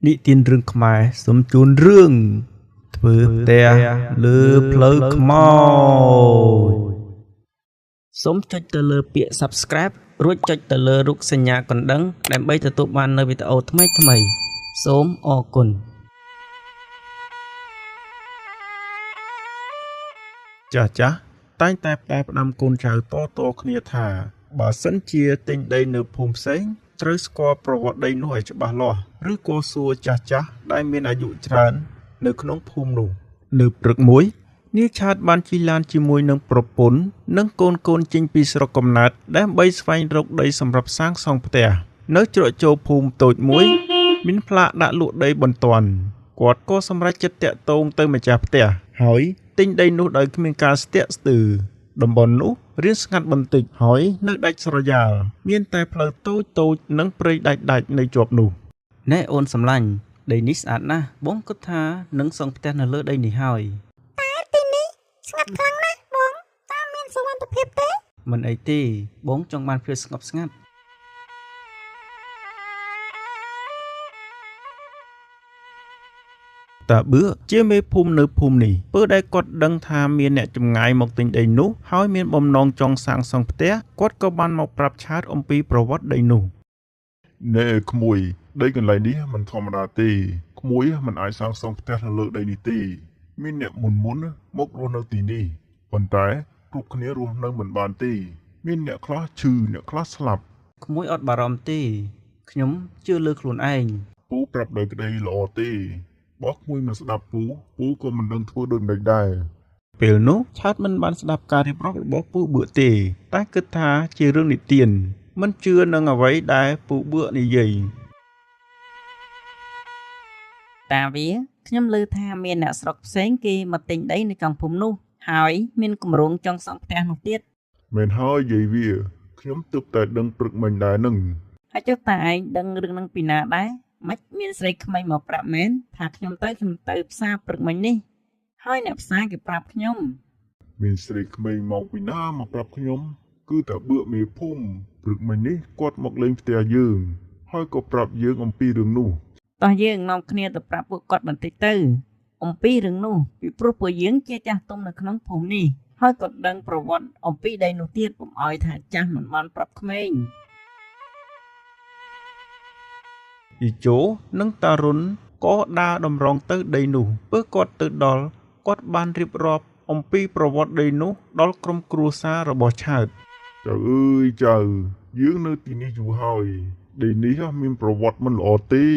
និទានរឿងខ្មែរសូមជូនរឿងធ្វើផ្ទះលើផ្លូវខ្មោចសូមចុចទៅលើពាក្យ Subscribe រួចចុចទៅលើរូបសញ្ញាកណ្ដឹងដើម្បីទទួលបាននូវវីដេអូថ្មីៗសូមអរគុណចាស់ចាស់តែងតែផ្ដែផ្ដាំកូនចៅតតគ្នាថាបើសិនជាទិញដីនៅភូមិផ្សេងត្រូវស្គាល់ប្រវត្តិដីនោះឲ្យច្បាស់លាស់ឬក៏សួរចាស់ចាស់ដែលមានអាយុច្រើននៅក្នុងភូមិនោះនៅព្រឹកមួយនាយឆាតបានជិះឡានជាមួយនឹងប្រពន្ធនិងកូនកូនចេញពីស្រុកកំណើតដើម្បីស្វែងរកដីសម្រាប់សាងសង់ផ្ទះនៅច្រកចូលភូមិតូចមួយមានផ្លាកដាក់លក់ដីបន្ទាន់គាត់ក៏សម្រេចចិត្តតាក់ទងទៅម្ចាស់ផ្ទះហើយទិញដីនោះដោយគ្មានការស្ទាក់ស្ទើរតំបន់នោះរៀងស្ងាត់បន្តិចហើយនៅដាច់ស្រយាលមានតែផ្លូវតូចៗនិងព្រៃដាច់ៗនៅជាប់នោះណែអូនសម្លាញ់ដីនេះស្អាតណាស់បងគិតថានឹងសង់ផ្ទះនៅលើដីនេះហើយតែទីនេះស្ងាត់ខ្លាំងណាស់បងតើមានសុវត្ថិភាពទេមិនអីទេបងចង់បានភាពស្ងប់ស្ងាត់តាបឿជាមេភូមិនៅភូមិនេះពេលដែលគាត់ដឹងថាមានអ្នកចម្ងាយមកទិញដីនោះហើយមានបំណងចង់សាងសង់ផ្ទះគាត់ក៏បានមកប្រាប់ឆាតអំពីប្រវត្តិដីនោះណែក្មួយដីកន្លែងនេះមិនធម្មតាទេក្មួយមិនអាចសាងសង់ផ្ទះនៅលើដីនេះទេមានអ្នកមុនមុនមករស់នៅទីនេះប៉ុន្តែគ្រប់គ្នារស់នៅមិនបានទេមានអ្នកខ្លះឈឺអ្នកខ្លះស្លាប់ក្មួយអត់បារម្ភទេខ្ញុំជឿលើខ្លួនឯងពូប្រាប់ដោយក្តីល្អទេបើក្មួយមិនស្ដាប់ពូពូក៏មិនដឹងធ្វើដូចម្តេចដែរពេលនោះឆាតមិនបានស្ដាប់ការរៀបរាប់របស់ពូបឿទេតែគិតថាជារឿងនិទានមិនជឿនឹងអ្វីដែលពូបឿនិយាយតាវាខ្ញុំឮថាមានអ្នកស្រុកផ្សេងគេមកទិញដីនៅក្នុងភូមិនោះហើយមានគម្រោងចង់សង់ផ្ទះនោះទៀតមែនហើយយាយវាខ្ញុំទើបតែដឹងព្រឹកមិញដែរនឹងហើយចុះតាឯងដឹងរឿងនឹងពីណាដែរមិនមានស្រីក្មេងមកប្រាប់មែនថាខ្ញុំទៅផ្សារព្រឹកមិញនេះហើយអ្នកផ្សារគេប្រាប់ខ្ញុំមានស្រីក្មេងមកពីណាមកប្រាប់ខ្ញុំគឺតាបឿមេភូមិព្រឹកមិញនេះគាត់មកលេងផ្ទះយើងហើយក៏ប្រាប់យើងអំពីរឿងនោះតោះយើងនាំគ្នាទៅប្រាប់ពួកគាត់បន្តិចទៅអំពីរឿងនោះពីព្រោះពួកយើងជាចាស់ទុំនៅក្នុងភូមិនេះហើយក៏ដឹងប្រវត្តិអំពីដីនោះទៀតកុំឲ្យថាចាស់មិនបានប្រាប់ក្មេងយីជោនិងតារុនក៏ដើរតម្រង់ទៅដីនោះពេលគាត់ទៅដល់គាត់បានរៀបរាប់អំពីប្រវត្តិដីនោះដល់ក្រុមគ្រួសាររបស់ឆើតចៅអើយចៅយើងនៅទីនេះយូរហើយដីនេះមានប្រវត្តិមិនល្អទេ